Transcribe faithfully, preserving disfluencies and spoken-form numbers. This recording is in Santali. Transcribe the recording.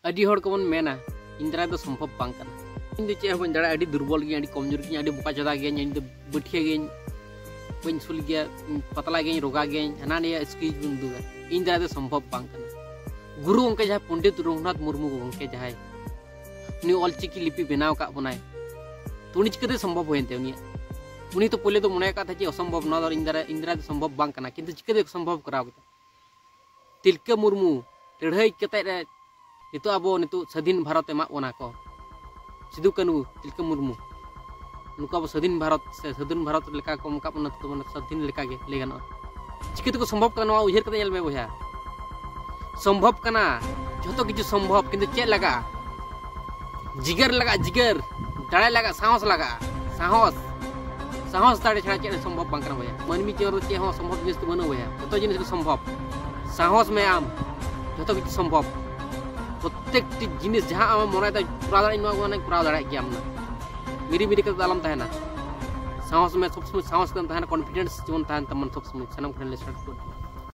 ᱟᱹᱰᱤ ᱦᱚᱲ ᱠᱚᱵᱚᱱ ᱢᱮᱱᱟ, "ᱤᱧ ᱫᱟᱨᱟᱭ ᱫᱚ ᱥᱚᱢᱵᱷᱚᱵ ᱵᱟᱝ ᱠᱟᱱᱟ, ᱤᱧ ᱫᱚ ᱪᱮᱫ ᱦᱚᱸ ᱵᱟᱹᱧ ᱫᱟᱲᱮᱭᱟᱜᱼᱟ, ᱟᱹᱰᱤ ᱫᱩᱨᱵᱚᱞ ᱜᱤᱭᱟᱹᱧ, ᱟᱹᱰᱤ ᱠᱚᱢᱡᱳᱨ ᱜᱤᱭᱟᱹᱧ, ᱟᱹᱰᱤ ᱵᱚᱠᱟ ᱪᱚᱫᱟ ᱜᱤᱭᱟᱹᱧ, ᱤᱧ ᱫᱚ ᱵᱟᱹᱴᱷᱤᱭᱟᱹ ᱜᱤᱭᱟᱹᱧ, ᱵᱟᱹᱧ ᱥᱩᱞ ᱜᱮᱭᱟ, ᱯᱟᱛᱞᱟ ᱜᱤᱭᱟᱹᱧ, ᱨᱳᱜᱟ ᱜᱤᱭᱟᱹᱧ", ᱦᱟᱱᱟ ᱱᱤᱭᱟᱹ ᱮᱠᱥᱠᱤᱭᱩᱡᱽ ᱵᱚᱱ ᱩᱫᱩᱜᱟ᱾ ᱤᱧ ᱫᱟᱨᱟᱭ ᱫᱚ ᱥᱚᱢᱵᱷᱚᱵ ᱵᱟᱝ ᱠᱟᱱᱟ᱾ ᱜᱩᱨᱩ ᱜᱚᱢᱠᱮ ᱡᱟᱦᱟᱸᱭ ᱯᱚᱱᱰᱤᱛ ᱨᱚᱜᱷᱩᱱᱟᱛᱷ ᱢᱩᱨᱢᱩ ᱜᱚᱢᱠᱮ ᱡᱟᱦᱟᱸᱭ ᱩᱱᱤ ᱚᱞᱪᱤᱠᱤ ᱞᱤᱯᱤ ᱵᱮᱱᱟᱣ ᱟᱠᱟᱫ ᱵᱚᱱᱟᱭ, ᱛᱚ ᱩᱱᱤ ᱪᱤᱠᱟᱹᱛᱮ ᱥᱚᱢᱵᱷᱚᱵ ᱦᱩᱭᱮᱱ ᱛᱟᱭᱟ ᱩᱱᱤᱭᱟᱜ? ᱩᱱᱤ ᱛᱚ ᱯᱳᱭᱞᱳ ᱫᱚ ᱢᱚᱱᱮ ᱟᱠᱟᱫ ᱛᱟᱦᱮᱸ ᱡᱮ ᱚᱥᱚᱢᱵᱷᱚᱵ, ᱱᱚᱣᱟ ᱫᱚ ᱤᱧ ᱫᱟᱨᱟᱭ, ᱤᱧ ᱫᱟᱨᱟᱭ ᱫᱚ ᱥᱚᱢᱵᱷᱚᱵ ᱵᱟᱝ ᱠᱟᱱᱟ, ᱠᱤᱱᱛᱩ ᱪᱤᱠᱟᱹᱛᱮ ᱥᱚᱢᱵᱷᱚᱵ ᱠᱚᱨᱟᱣ ᱠᱮᱫᱟ? ᱛᱤᱞᱠᱟᱹ ᱢᱩᱨᱢᱩ ᱞᱟᱹᱲᱦᱟᱹᱭ ᱠᱟᱛᱮ ᱨᱮ ᱱᱤᱛᱚᱜ ᱟᱵᱚ ᱱᱤᱛᱚᱜ ᱥᱟᱹᱫᱷᱤᱱ ᱵᱷᱟᱨᱚᱛ ᱮᱢᱟᱜ ᱵᱚᱱᱟ ᱠᱚ, ᱥᱤᱫᱩ ᱠᱟᱹᱱᱦᱩ, ᱛᱤᱞᱠᱟᱹ ᱢᱩᱨᱢᱩ, ᱱᱩᱠᱩ ᱟᱵᱚ ᱥᱟᱹᱫᱷᱤᱱ ᱵᱷᱟᱨᱚᱛ ᱥᱮ ᱥᱟᱹᱫᱷᱤᱱ ᱵᱷᱟᱨᱚᱛ ᱞᱮᱠᱟ ᱠᱚ ᱮᱢ ᱟᱠᱟᱫ ᱵᱚᱱᱟ, ᱱᱤᱛᱚᱜ ᱫᱚ ᱢᱟᱱᱮ ᱥᱟᱹᱫᱷᱤᱱ ᱞᱮᱠᱟᱜᱮ ᱞᱟᱹᱭ ᱜᱟᱱᱚᱜᱼᱟ᱾ ᱪᱤᱠᱟᱹ ᱛᱮᱠᱚ ᱥᱚᱢᱵᱷᱚᱵ ᱠᱟᱱᱟ, ᱱᱚᱣᱟ ᱩᱭᱦᱟᱹᱨ ᱠᱟᱛᱮ ᱧᱮᱞ ᱢᱮ ᱵᱚᱭᱦᱟ᱾ ᱥᱚᱢᱵᱷᱚᱵ ᱠᱟᱱᱟ, ᱡᱷᱚᱛᱚ ᱠᱤᱪᱷᱩ ᱥᱚᱢᱵᱷᱚᱵ, ᱠᱤᱱᱛᱩ ᱪᱮᱫ ᱞᱟᱜᱟᱜᱼᱟ? ᱡᱤᱜᱟᱹᱨ ᱞᱟᱜᱟᱜᱼᱟ, ᱡᱤᱜᱟᱹᱨ, ᱫᱟᱲᱮ ᱞᱟᱜᱟᱜᱼᱟ, ᱥᱟᱦᱚᱥ ᱞᱟᱜᱟᱜᱼᱟ, ᱥᱟᱦᱚᱥ᱾ ᱥᱟᱦᱚᱥ ᱫᱟᱲᱮ ᱪᱷᱟᱲᱟ ᱪᱮᱫ ᱦᱚᱸ ᱥᱚᱢᱵᱷᱚᱵ ᱵᱟᱝ ᱠᱟᱱᱟ ᱵᱚᱭᱦᱟ᱾ ᱢᱟᱹᱱᱢᱤ ᱡᱤᱭᱚᱱ ᱨᱮ ᱪᱮᱫ ᱦᱚᱸ ᱚᱥᱚᱢᱵᱷᱚᱵ ᱡᱤᱱᱤᱥ ᱫᱚ ᱵᱟᱹᱱᱩᱜᱼᱟ ᱵᱚᱭᱦᱟ, ᱡᱷᱚᱛᱚ ᱡᱤᱱᱤᱥ ᱜᱮ ᱥᱚᱢᱵᱷᱚᱵ᱾ ᱥᱟᱦᱚᱥ ᱢᱮ ᱟᱢ, ᱡᱷᱚᱛᱚ ᱠᱤᱪᱷᱩ ᱥᱚᱢᱵᱷᱚᱵ᱾ ᱯᱨᱚᱛᱮᱠᱴᱤ ᱡᱤᱱᱤᱥ ᱡᱟᱦᱟᱸ ᱟᱢᱮᱢ ᱢᱚᱱᱮᱭᱮᱫᱟ ᱠᱚᱨᱟᱣ ᱫᱟᱲᱮᱭᱟᱜ ᱤᱧ, ᱱᱚᱣᱟ ᱠᱚᱨᱟᱣ ᱫᱟᱲᱮᱭᱟᱜ ᱜᱮᱭᱟᱢ ᱱᱟ᱾ ᱢᱤᱨᱤ ᱢᱤᱨᱤ ᱠᱟᱛᱮ ᱫᱚ ᱟᱞᱚᱢ ᱛᱟᱦᱮᱱᱟ᱾ ᱥᱟᱦᱚᱥ ᱢᱮ, ᱥᱚᱵ ᱥᱚᱢᱚᱭ ᱥᱟᱦᱚᱥ ᱠᱟᱛᱮᱢ ᱛᱟᱦᱮᱱᱟ, ᱠᱚᱱᱯᱷᱤᱰᱮᱱᱥ ᱡᱮᱢᱚᱱ ᱛᱟᱦᱮᱱ ᱛᱟᱢᱟ ᱥᱚᱵ ᱥᱚᱢᱚᱭ᱾ ᱥᱟᱱᱟᱢ ᱠᱚᱴᱷᱮᱱ ᱞᱮ ᱥᱮᱞᱮᱫ ᱠᱚᱣᱟ᱾